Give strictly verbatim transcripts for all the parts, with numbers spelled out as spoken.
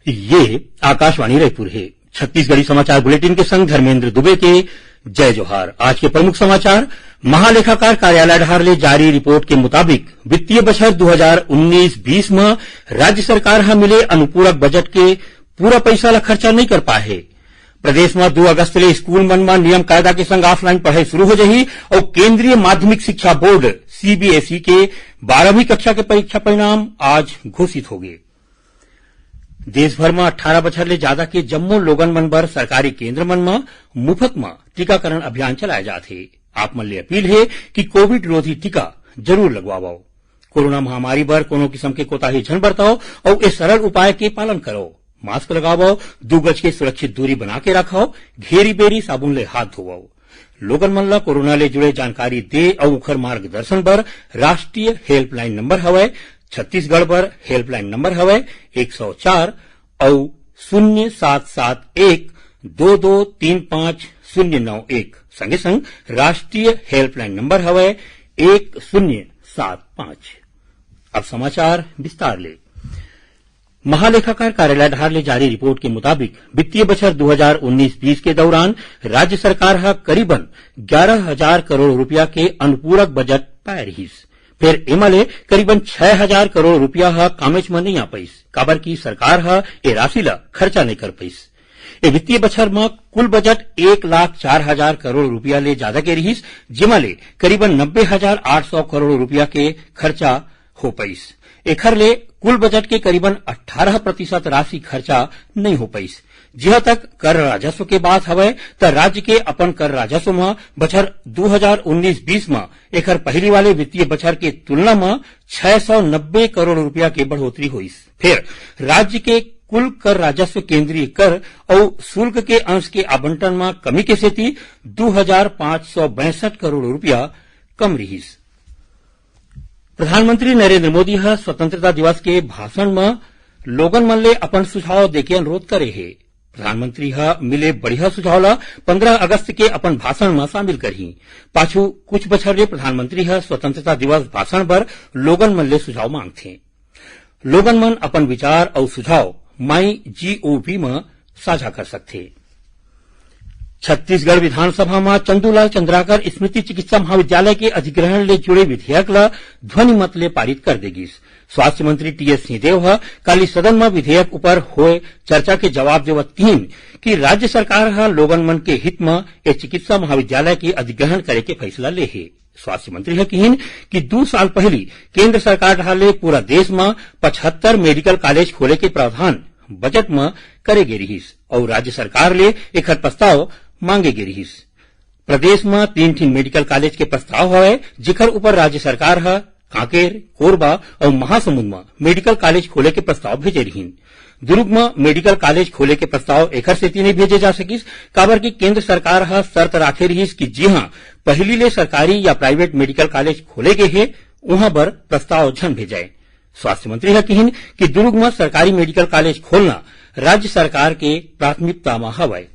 ये आकाशवाणी रायपुर हे। छत्तीसगढ़ी समाचार बुलेटिन के संग धर्मेंद्र दुबे के जय जोहार। आज के प्रमुख समाचार। महालेखाकार कार्यालय डहार ले जारी रिपोर्ट के मुताबिक वित्तीय बछर दो हज़ार उन्नीस बीस म राज्य सरकार ह मिले अनुपूरक बजट के पूरा पइसा ल खर्चा नइ कर पाए हे। प्रदेश म दू अगस्त ले स्कूल मन म नियम कायदा के संग ऑफलाइन पढ़ाई शुरू हो जाही अउ केंद्रीय माध्यमिक शिक्षा बोर्ड, सीबीएसई, के बारहवीं कक्षा के परीक्षा परिणाम आज घोषित होगे। देश भर म अट्ठारह बछर ले जादा के जम्मो लोगन मन बर सरकारी केंद्र मन म मुफ्त म टीकाकरण अभियान चलाए जात हे। आप मन ले अपील हे कि कोविड रोधी टीका जरूर लगवावव। कोरोना महामारी बर कोनो किसम के कोताही झन बरतव अउ ए सरल उपाय के पालन करव। मास्क लगावव, दू गज के सुरक्षित दूरी बना के राखव, घेरी बेरी साबुन ले हाथ धोवव। लोगन मन ल कोरोना ले जुड़े जानकारी दे अउ उखर मार्गदर्शन बर राष्ट्रीय हेल्पलाइन नंबर हवय, छत्तीसगढ़ बर हेल्पलाइन नंबर हवय एक सौ चार अउ शून्य सात सात एक दो दो तीन पाँच शून्य नौ एक। संगे संग राष्ट्रीय हेल्पलाइन नंबर हवय एक शून्य सात पाँच। अब समाचार विस्तार ले। महालेखाकार कार्यालय डहार ले जारी रिपोर्ट के मुताबिक वित्तीय बछर दो हज़ार उन्नीस बीस के दौरान राज्य सरकार ह करीबन ग्यारह हज़ार करोड़ रुपया के अनुपूरक बजट पाए रिहिस। फेर एमा ले करीबन छह हज़ार करोड़ रुपया ह कामेच म नइ आ पाइस, काबर कि सरकार ह ए राशि ल खर्चा नइ कर पाइस। ए वित्तीय बछर म कुल बजट एक लाख चार हज़ार करोड़ रुपया ले जादा के रिहिस, जेमा ले करीबन नब्बे हज़ार आठ सौ करोड़ रुपया के खर्चा हो पाइस। एखर ले कुल बजट के करीबन अट्ठारह प्रतिशत राशि खर्चा नइ हो पाइस। जिहां तक कर राजस्व के बात हवय, त राज्य के अपन कर राजस्व म बछर दो हज़ार उन्नीस बीस म एखर पहिली वाले वित्तीय बछर के तुलना म छह सौ नब्बे करोड़ रुपया के बढ़ोतरी होइस। फेर राज्य के कुल कर राजस्व केंद्रीय कर अउ शुल्क के अंश के आवंटन म कमी के सेती दो हज़ार पाँच सौ बैसठ करोड़ रुपया कम रिहिस। प्रधानमंत्री नरेंद्र मोदी ह स्वतंत्रता दिवस के भाषण म लोगन मन ले अपन सुझाव देके अनुरोध करे हे। प्रधानमंत्री ह मिले बढ़िया सुझाव ल पंद्रह अगस्त के अपन भाषण म शामिल करही। पाछू कुछ बछर ले प्रधानमंत्री ह स्वतंत्रता दिवस भाषण बर लोगन मन ले सुझाव मांगथे। लोगन मन अपन विचार अउ सुझाव माई जीओवी म साझा कर सकथे। छत्तीसगढ़ विधानसभा म चंदूलाल चंद्राकर स्मृति चिकित्सा महाविद्यालय के अधिग्रहण ले जुड़े विधेयक ल ध्वनि मत ले पारित कर दे गिस। स्वास्थ्य मंत्री टीएस सिंहदेव ह काली सदन म विधेयक ऊपर होए चर्चा के जवाब देवत किहिन कि राज्य सरकार ह लोगन मन के हित म ए चिकित्सा महाविद्यालय के अधिग्रहण करे के फैसला ले हे। स्वास्थ्य मंत्री ह किहिन कि दू साल पहिली केंद्र सरकार डहार ले पूरा देश म पचहत्तर मेडिकल कॉलेज खोले के प्रावधान बजट म करे गे रिहिस अउ राज्य सरकार ले एखर प्रस्ताव मांगे गे रिहिस। प्रदेश म तीन ठिन मेडिकल कॉलेज के प्रस्ताव हवय, जेखर ऊपर राज्य सरकार ह कांकेर, कोरबा अउ महासमुंद म मेडिकल कॉलेज खोले के प्रस्ताव भेजे रिहिन। दुर्ग म मेडिकल कॉलेज खोले के प्रस्ताव एखर सेती नइ भेजे जा सकिस, काबर कि केंद्र सरकार ह शर्त राखे रिहिस कि जिहां पहिली ले सरकारी या प्राइवेट मेडिकल कॉलेज खोले गे हे, उहां बर प्रस्ताव झन भेजय। स्वास्थ्य मंत्री ह किहिन कि दुर्ग म सरकारी मेडिकल कॉलेज खोलना राज्य सरकार के प्राथमिकता म हवय।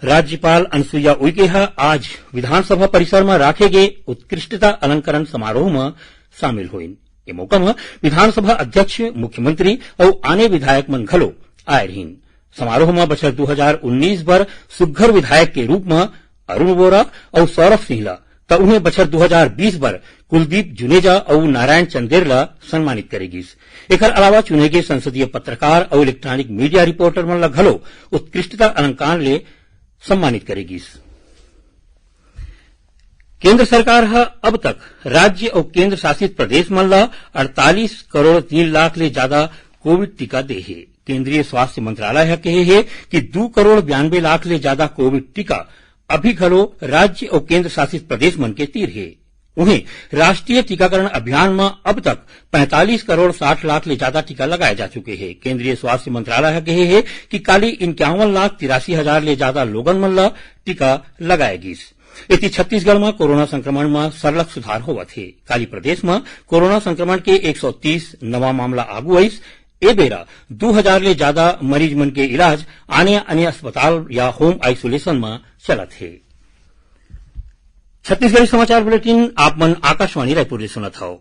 राज्यपाल अनुसुईया उइके ह आज विधानसभा परिसर म राखे गे उत्कृष्टता अलंकरण समारोह म शामिल होइन। ए मौका म विधानसभा अध्यक्ष, मुख्यमंत्री अउ आने विधायक मन घलो आए रहिन। समारोह म बछर दू हजार उन्नीस बर सुघ्घर विधायक के रूप म अरुण वोरा अउ सौरभ सिंह ल, त उहें बछर दू हजार बीस बर कुलदीप जुनेजा अउ नारायण चंदेर ल सम्मानित करे गिस। एखर अलावा चुने गे संसदीय पत्रकार अउ इलेक्ट्रॉनिक मीडिया रिपोर्टर मन ल घलो उत्कृष्टता अलंकार ले सम्मानित करे गिस। केंद्र सरकार ह अब तक राज्य अउ केंद्र शासित प्रदेश मन ल अड़तालीस करोड़ तीन लाख ले जादा कोविड टीका दे हे। केंद्रीय स्वास्थ्य मंत्रालय ह कहे हे कि दू करोड़ बयानबे लाख ले जादा कोविड टीका अभी घलो राज्य अउ केंद्र शासित प्रदेश मन के तीर हे। उहें, राष्ट्रीय टीकाकरण अभियान म अब तक पैंतालीस करोड़ साठ लाख ले जादा टीका लगाए जा चुके हे। केंद्रीय स्वास्थ्य मंत्रालय ह कहे हे कि काली इंक्यावन लाख तिरासी हजार ले जादा लोगन मन ल टीका लगाए गिस। एती छत्तीसगढ़ म कोरोना संक्रमण म सरलग सुधार होवत हे। काली प्रदेश म कोरोना संक्रमण के एक सौ तीस नवा मामला आगू आइस। ए बेरा दू हजार ले जादा मरीज मन के इलाज आने-आने अस्पताल या होम आइसोलेशन म चलत हे। छत्तीसगढ़ी समाचार बुलेटिन आप मन आकाशवाणी रायपुर ले सुनत हव।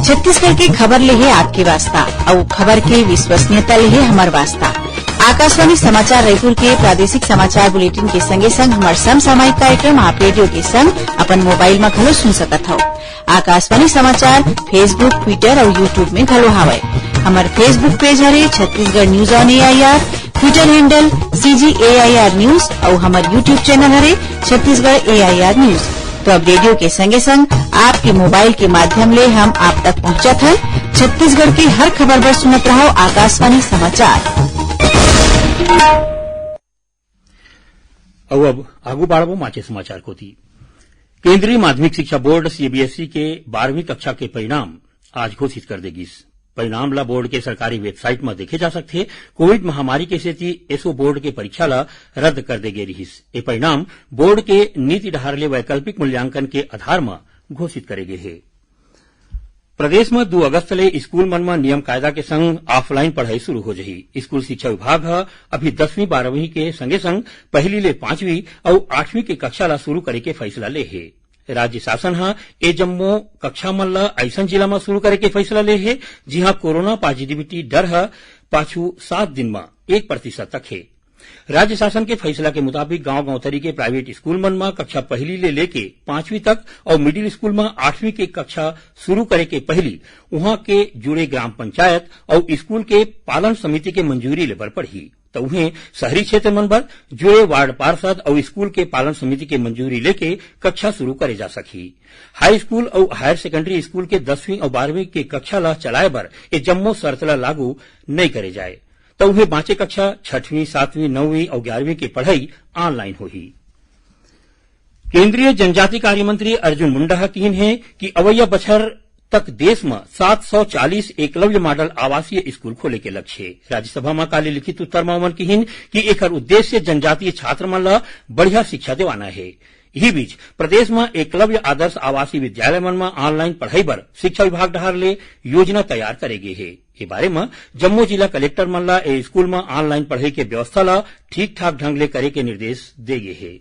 छत्तीसगढ़ के खबर ले हे आपके वास्ता, अउ खबर के विश्वसनीयता ले हे हमर वास्ता। आकाशवाणी समाचार रायपुर के प्रादेशिक समाचार बुलेटिन के संगे संग हमर समसामयिक कार्यक्रम आप रेडियो के संग अपन मोबाइल म घलो सुन सकत हव। आकाशवाणी समाचार Facebook, Twitter अउ YouTube में घलो हावय। हमर Facebook पेज हरे Chhattisgarh news on AIR, Twitter handle CG AIR news अउ हमर YouTube चैनल हरे छत्तीसगढ़ एआईआर न्यूज। तो अब रेडियो के संगे संग आपके मोबाइल के माध्यम ले हम आप तक पहुंचत हन। छत्तीसगढ़ के हर खबर बर सुनत रहव आकाशवाणी समाचार। अउ अब आगू बाढ़बो बांचे समाचार कोति। केंद्रीय माध्यमिक शिक्षा बोर्ड सीबीएसई के बारहवीं कक्षा के परिणाम आज घोषित कर दे गिस। परिणाम ला बोर्ड के सरकारी वेबसाइट म देखे जा सकथे। कोविड महामारी के सेती एसो बोर्ड के परीक्षा ला रद्द कर दे गे रिहिस। ए परिणाम बोर्ड के नीति डहार ले वैकल्पिक मूल्यांकन के आधार म घोषित करे गे हे। प्रदेश म दू अगस्त ले स्कूल मन म नियम कायदा के संग ऑफलाइन पढ़ाई शुरू हो जही। स्कूल शिक्षा विभाग ह अभी दसवीं बारहवीं के संगे संग पहली ले पांचवीं अउ आठवीं के कक्षा ला शुरू करे के फैसला ले हे। राज्य शासन ह ए जम्मो कक्षा मन ल अइसन जिला म शुरू करे के फैसला ले हे, जिहां कोरोना पॉजिटिविटी दर ह पाछू सात दिन म एक प्रतिशत तक हे। राज्य शासन के फैसला के मुताबिक गांव-गांव तरी के प्राइवेट स्कूल मन म कक्षा पहली ले लेके पांचवीं तक अउ मिडिल स्कूल म आठवीं के कक्षा शुरू करे के पहली उहां के जुड़े ग्राम पंचायत अउ स्कूल के पालन समिति के मंजूरी ले बर पड़ही। त उहें शहरी क्षेत्र मन बर जुड़े वार्ड पार्षद अउ स्कूल के पालन समिति के मंजूरी लेके कक्षा शुरू करे जा सकही। हाई स्कूल अउ हायर सेकेंडरी स्कूल के दसवीं अउ बारहवीं के कक्षा ला चलाए बर ए जम्मो शर्त ला लागू नइ करे जाए। त उहें बांचे कक्षा छठवीं, सातवीं, नौवीं अउ ग्यारहवीं के पढ़ाई ऑनलाइन होही। केंद्रीय जनजाति कार्य मंत्री अर्जुन मुंडा ह किहिन हे कि अवइया बछर तक देश म सात सौ चालीस एकलव्य मॉडल आवासीय स्कूल खोले के लक्ष्य हे। राज्यसभा म काली लिखित उत्तर म ओमन किहिन कि एखर उद्देश्य जनजातीय छात्र मन ल बढ़िया शिक्षा देवाना हे। इही बीच प्रदेश म एकलव्य आदर्श आवासीय विद्यालय मन म ऑनलाइन पढ़ाई बर शिक्षा विभाग डहार ले योजना तैयार करे गे हे। ए बारे म जम्मो जिला कलेक्टर मन ल ए स्कूल म ऑनलाइन पढ़ाई के व्यवस्था ल ठीक ठाक ढंग ले करे के निर्देश दे गे हे।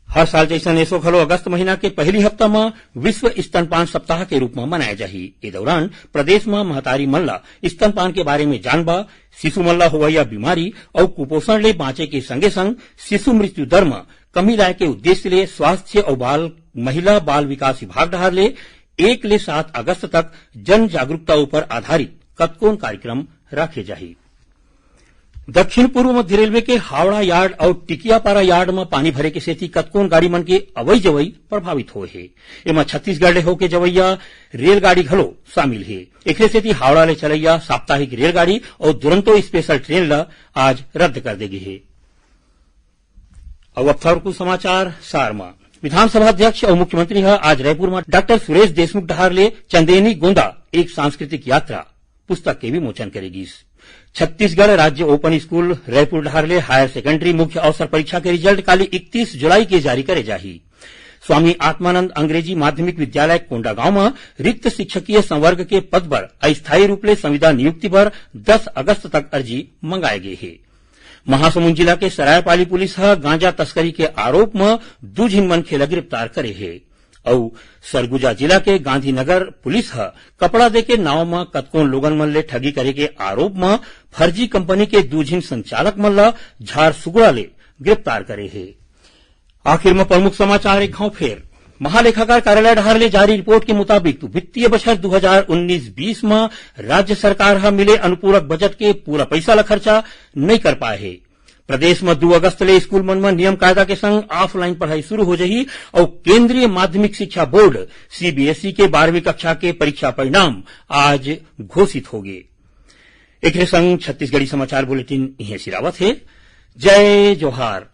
हर साल जइसन एसो घलो अगस्त महीना के पहली हफ्ता म विश्व स्तनपान सप्ताह के रूप म मनाए जाही। ए दौरान प्रदेश म महतारी मन ल स्तनपान के बारे में जानबा, शिशु मन ल होवइया बीमारी अउ कुपोषण ले बांचे के संगे संग शिशु मृत्यु दर म कमी लाए के उद्देश्य ले स्वास्थ्य अउ बाल, महिला बाल विकास विभाग डहार ले एक ले सात अगस्त तक जन जागरूकता ऊपर आधारित कतकोन कार्यक्रम राखे जाही। दक्षिण पूर्व मध्य रेलवे के हावड़ा यार्ड अउ टिकियापारा यार्ड म पानी भरे के सेती कतकोन गाड़ी मन के अवई जवई प्रभावित होए हे। एमा छत्तीसगढ़ ले होके जवइया रेलगाड़ी घलो शामिल हे। एकरे सेती हावड़ा ले चलइया साप्ताहिक रेलगाड़ी अउ दुरंतो स्पेशल ट्रेन ल आज रद्द कर दे गे हे। अउ अब थोरकू समाचार सार म। विधानसभा अध्यक्ष अउ मुख्यमंत्री ह आज रायपुर म डॉक्टर सुरेश देशमुख डहार ले चंदेनी गोंदा एक सांस्कृतिक यात्रा पुस्तक के विमोचन करे गिस। छत्तीसगढ़ राज्य ओपन स्कूल रायपुर डहार ले हायर सेकेंडरी मुख्य अवसर परीक्षा के रिजल्ट काली इकतीस जुलाई के जारी करे जाही। स्वामी आत्मानंद अंग्रेजी माध्यमिक विद्यालय कोंडागांव म रिक्त शिक्षकीय संवर्ग के पद बर अस्थायी रूप ले संविदा नियुक्ति बर दस अगस्त तक अर्जी मंगाए गे हे। महासमुंद जिला के सरायपाली पुलिस ह गांजा तस्करी के आरोप म दू झिन मनखे ल गिरफ्तार करे हे। अउ सरगुजा जिला के गांधीनगर पुलिस ह कपड़ा देके नाव म कतकोन लोगन मन ले ठगी करे के आरोप म फर्जी कंपनी के दू झिन संचालक मन ल झारसुगड़ा ले गिरफ्तार करे हे। आखिर म प्रमुख समाचार एक घांव फेर। महालेखाकार कार्यालय डहार ले जारी रिपोर्ट के मुताबिक वित्तीय बछर दू हजार उन्नीस बीस म राज्य सरकार ह मिले अनुपूरक बजट के पूरा पइसा ल खर्चा नइ कर पाए हे। प्रदेश म दू अगस्त ले स्कूल मन म नियम कायदा के संग ऑफलाइन पढ़ाई शुरू हो जही अउ केंद्रीय माध्यमिक शिक्षा बोर्ड सीबीएसई के बारहवीं कक्षा के परीक्षा परिणाम आज घोषित होगे। एकरे संग छत्तीसगढ़ी समाचार बुलेटिन इहें सिरावत हे। जय जोहार।